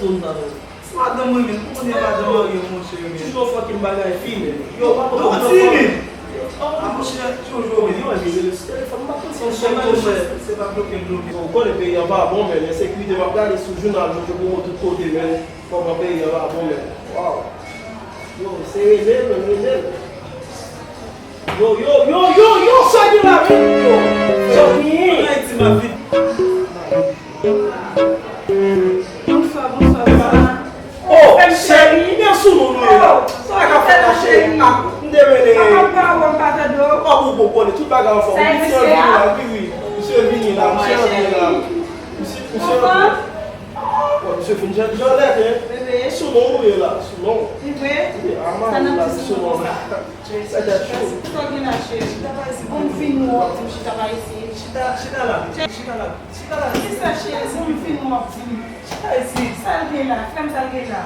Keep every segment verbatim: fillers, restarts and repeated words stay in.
Madanm mwen menm, ou konnen madanm marye, monchè, men. Toujou yon fucking bagay, fi, men. Yo, pa konn ti, men. A, monchè, toujou, men. Yo, men, men, sou telefòn, m pa konn si monchè, monchè, se pa bloke, bloke. Ou konnen peyi an pa bon, men, ensekirite, m ap gade sou jounal, monchè, pou mwen tout kote, men. Kòman peyi an pa bon, men. Waw. Yo, se rele, men, rele. Yo, yo, yo, yo, yo, sa gen la, men? Yo, sa gen? Ann Ayiti, m ap vin. Bonswa, bonswa, bonswa. Oh, cheri, men sou non nou ye la. Sa k ap fèt la, cheri? Ah, m te rele. Papa, papa, m pa tande w. Papa, ou bon konnen tout bagay anfòm. Misye vini la, wi, wi. Misye vini la, misye antre la. Misye, misye antre. Bon, misye fin jan, jan lèt, hein? Sou non nou ye la, sou non. Li vre? Wi, a, m a la, sou non la. Sa t ap chou. Sa w gen la, cheri? Chita pa isit. Bon, m fin wè w ap di m chita pa isit. Chita, chita la. Chita la. Chita la. Kisa, cheri? Bon, m fin wè w ap di m. Chita isit. Sa l gen la? Frè m, sa l gen la?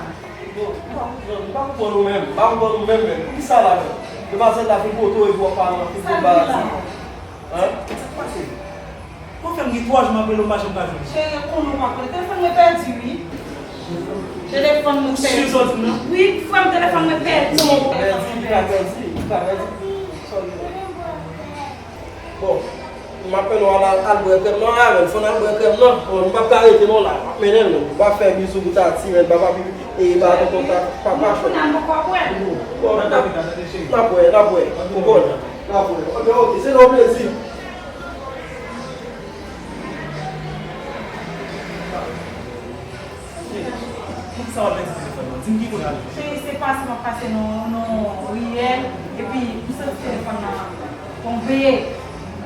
Bon, m pa konprann, m pa konprann ou menm. M pa konprann ou menm, menm. Poukisa la menm? Demwazèl la fin pote w epi w ap pale anpil de bagay. Sa l gen la? Hein? Sa k pase? Ou fè m gen twa jou m ap rele w, m pa janm ka jwenn ou. Cheri, ou konnen ou pa konnen. Telefòn mwen pèdi, wi. Telefòn mwen pèdi. Wi, frè m, telefòn mwen pèdi. Pèdi, li ka pèdi, li ka pèdi. Bon, m ap mennen w al, al bwè krèm nan, avè l, fò n al bwè krèm nan. Bon, m p ap ka rete non la, m ap mennen l. Ou pa fè bizou pou Tati, men papa, e ba tonton Tati, papa chou. Bon, n ap bwè, n ap bwè, ou konn. N ap bwè. Ok, ok, se yon plezi. Poukisa w ap pèdi telefòn nan? Di m ki kote w ale. Cheri, se pase m ap pase nan, nan riyèl, epi m santi telefòn nan tonbe.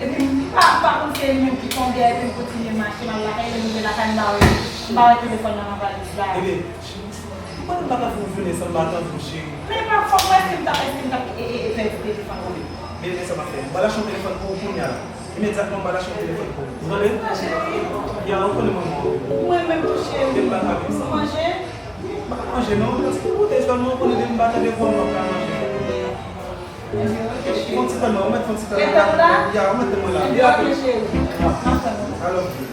Epi m pa, m pa konn se li menm ki tonbe a, epi m kontinye mache, m al lakay, lè m rive lakay, m pa wè, m pa wè telefòn nan nan valiz la. Ebyen, m panse m pa ka fè yon jounen san m pa tande w, cheri. Men pa fòk wè si m t ap, si m t ap, e, e, e, pèdi telefòn nan. Men, men sa m ap fè. M pral achte yon telefòn pou ou kounye a la. Imedyatman, m pral achte yon telefòn pou ou. Ou tande? Ya, ou konnen mwen, mwen. Mwen menm tou, cheri. Ou manje? M pa ka manje, non. Yon ti boutèy sèlman, ou konnen depi m pa tande vwa w, m pa ka manje. Fè yon ti tan, non, ou mèt fè yon ti tan. Mete w la? Ya, ou mete mwen la. Mete w la, cheri. Ah. I love you.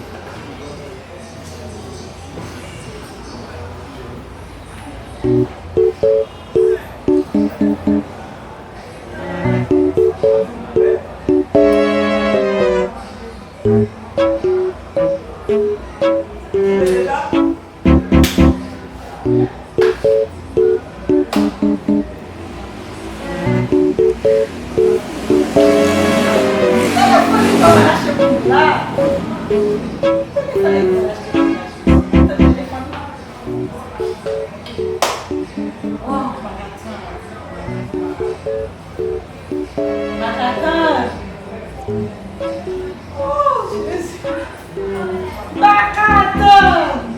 Oh, m pa ka tann. M pa ka tann. Oh, Jezi. M pa ka tann.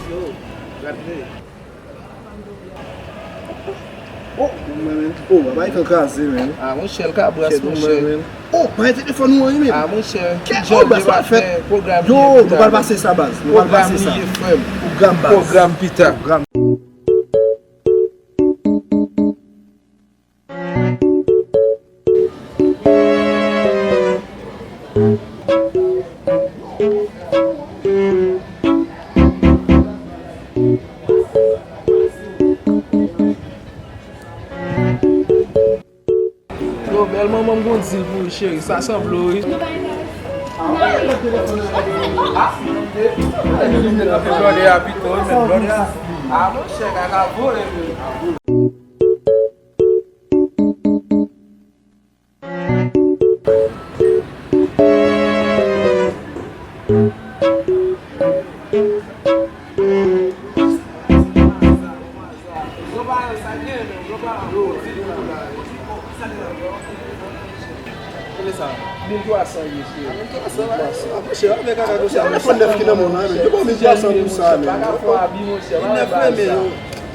Yo, gade. Oh, mwen menm. Oh, bagay kan kraze, men. Ah, monchè, l ka bras, monchè. Oh, bay telefòn ou an, wi, men. Ah, monchè. Kè, oh, baz, pa fèt. Yo, nou pral pase sa, baz. Nou pral pase sa. Pwogram li ye, frè m. Pwogram, baz. Pwogram pita. Pwogram. Yo, bèl manman m gon dil pou ou, cheri. Sa sanble w, wi. Blòdè a pito, wi, men blòdè a. Ah, monchè, kaka vole, wi. Kile sa? Mil twa san ye, cheri. Mil twa san. Ah, monchè, avèk kaka konsa, telefòn nèf ki nan men w lan, men. Yo ba w mil twa san pou sa, men. Li nèf, men, men, yo.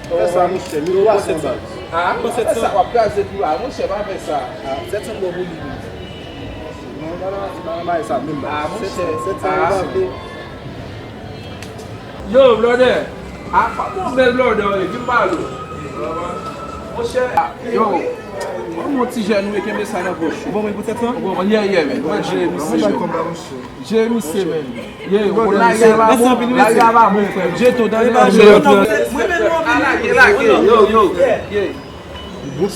Fè sa, monchè, mil twa san, baz. Ah, mwen se sa w ap kraze tou la, monchè, pa fè sa. Sèt san gwo pou li. Non, non, non, se pa bay sa menm. Ah, monchè. Sèt san gwo. Yo, blòdè. Ah, pa bon bèl blòdè, wi, vin pale. Monchè. Yo, yon bon ti jèn, wi, kenbe sa nan pòch. Bon, mwen pou sèt san? Bon, yeah, yeah, man. Mwen, Jeremy, se yo. Jeremy, se men. Yeah, yo, bon, la, y a pa bon. La, y a pa bon, frè. Jeto, tande, Jeto. Lage, lage, yo, yo. Yeah. Bon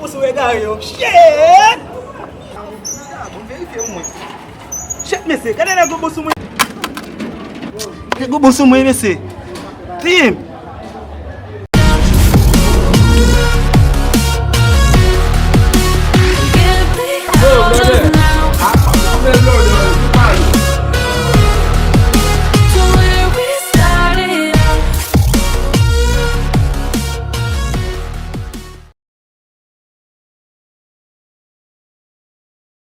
sou egare yo. Shit! Shit, mesye, gade nèg yo bon sou mwen. Nèg yo bon sou mwen, mesye. Tim!